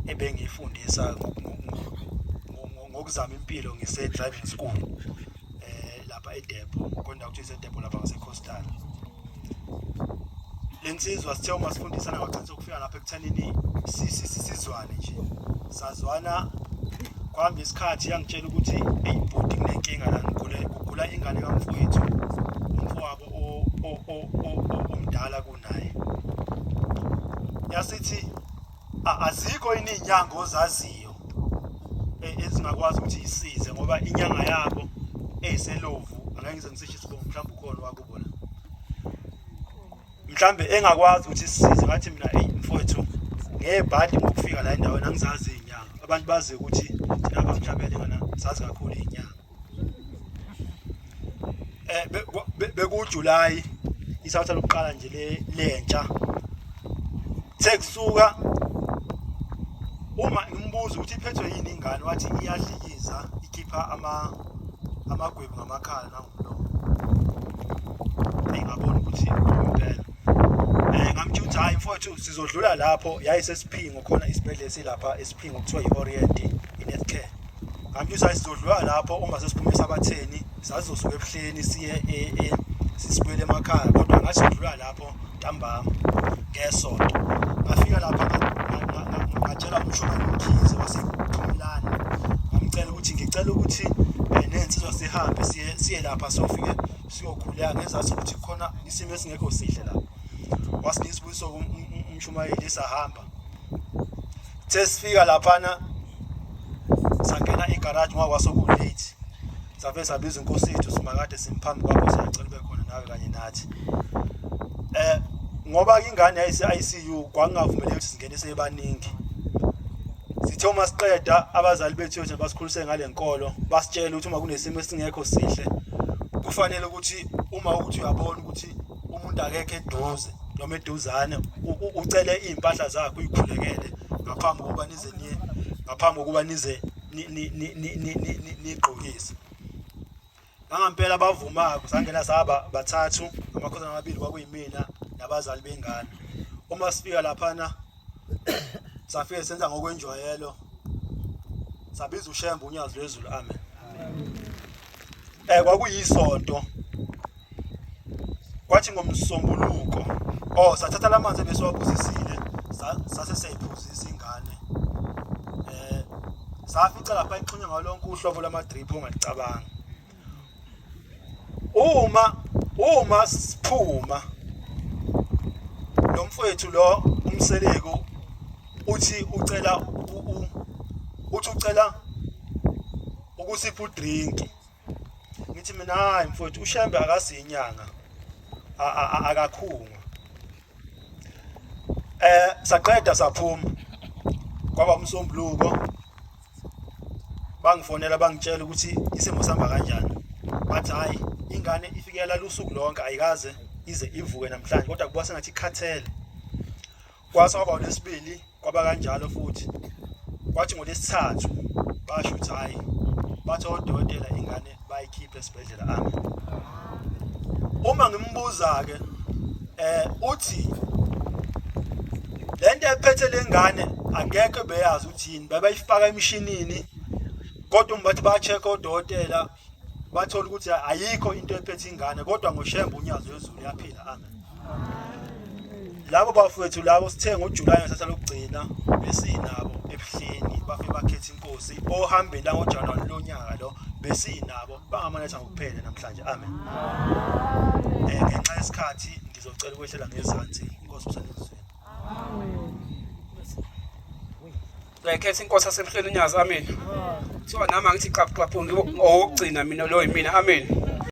ebengiyifundisa ngokuzama impilo ngise driving school lapha eDepot, konda ukuthi iseDepot lapha ngase Coastal. Lensizwa sithe uma sifundisana kwagcina sokufika lapha ekuthenini sizwane nje, sazwana. Kwahamba isikhathi, yangitshela ukuthi, "Eyi bhuti, kunenkinga la, ngigule, kugula ingane kamfowethu, umfowabo omdala kunaye." Yasithi azikho yini iy'nyanga ozaziyo ezingakwazi ukuthi yisize, ngoba inyanga yabo eyiselovu, angeke ngize ngisisho isibongo, mhlawumbe ukhona wakubo la, mhlambe engakwazi ukuthi sisize. Ngathi mina, "Eyi mfowethu, ngebhadi ngokufika la endaweni angizazi iy'nyanga. Abantu bazi ukuthi thina abamhlabele ngana sazi kakhulu iy'nyanga." BekuJuly, isawutha lokuqala nje le lentsha sekusuka. Uma ngimbuza ukuthi iphethwe yini ingane, wathi iyadlikiza, ikhipha amagwebu ngamakhala nangomlomo. Engabona ukuthi impela, ngamtshela ukuthi, "Hayi mfowethu, sizodlula lapho." Yayisesiphingo khona isibhedlela silapha esiphingo, kuthiwa i-Orient i-Netcare. Ngamtshela ukuthi, "Hayi, sizodlula lapho uma sesiphume esabatheni." Sazizosuka ebuhleni siye sisibuyele emakhaya, kodwa ngathi sidlula lapho ntambama ngesonto. Ngafika lapha, ngatshela umshumayeli uMkhize wasePhumlani, ngamcela ukuthi ngicela ukuthi nensizwa sihambe siye lapha, sofike siyokhuleka ngezathu ukuthi khona isimo esingekho sihle lapha. Wasinika isibusiso umshumayeli, sahamba. Sesifika laphana, sangena egaraji ngoba kwasoku-late. Sabe sabiza inkosi yethu, "Simakade, simphambi kwakho, siyacela ube khona nawe kanye nathi." Ngoba ingane yayise ICU, kwakungavumeleki ukuthi singene sebaningi. Sithe uma siqeda, abazali bethu yethu basikhulise ngale nkolo, basitshela ukuthi uma kunesimo esingekho sihle, kufanele ukuthi uma ukuthi uyabona ukuthi umuntu akekho eduze noma eduzane, ucele iy'mpahla zakhe, uyikhulekele ngaphambi kokuba nize niye, ngaphambi kokuba nize nigqokise. Nangampela bavuma-ke, sangena saba bathathu, amakhosana amabili kwakuyimina nabazali bengane. Uma sifika laphana, safike senza ngokwenjwayelo, sabiza uShembe uNyazi lwezulu, amen. Kwakuyisonto, kwathi ngomsombuluko, oh, sathatha lamanzi ebesiwabuzisile, sase siyayiphuzisa ingane. Safica lapha ixhunywe ngalonke uhlobo lama drip ongalicabanga. Uma siphuma, lo mfowethu lo umseleko uthi ucela uthi ucela ukusipha udrink. Ngithi mina, "Hayi mfowethu, uShembe akasiyinyanga, akakhungwa." Saqeda saphuma, kwaba umsombuluko, bangifonela, bangitshela ukuthi isimo sihamba kanjani. Bathi, "Hayi, ingane ifikela usuku lonke, ayikaze ize ivuke namhlanje, kodwa kuba sengathi ikhathele." Kwase kwaba olwesibili, kwaba kanjalo futhi. Kwathi ngolwesithathu basho ukuthi, hhayi, bathi odokotela ingane bayikhiphe esibhedlela, amen. Uma ngimbuza-ke, uthi lento ephethe lengane angekho beyazi ukuthi yini, babayifaka emshinini, kodwa uma bathi ba-check odokotela, bathola ukuthi ayikho into ephethe ingane, kodwa ngoShembe uNyazi lwezulu yaphila, amen. Labo bafowethu labo sithe ngoJulayi ngesatha lokugcina besinabo ebuhleni, bafike bakhetha inkosi ohambeni la ngoJanuwari lonyaka lo, besinabo, bangamanetha ngokuphela namhlanje, amen. Ngenxa yesikhathi ngizocela ukwehlela ngezansi. Inkosi usanezweni. Ngiyakhetha inkosi asebuhleni uNyazi, amen. Kuthiwa nami angithi qaphu qaphu, owokugcina mina lo yimina, amen.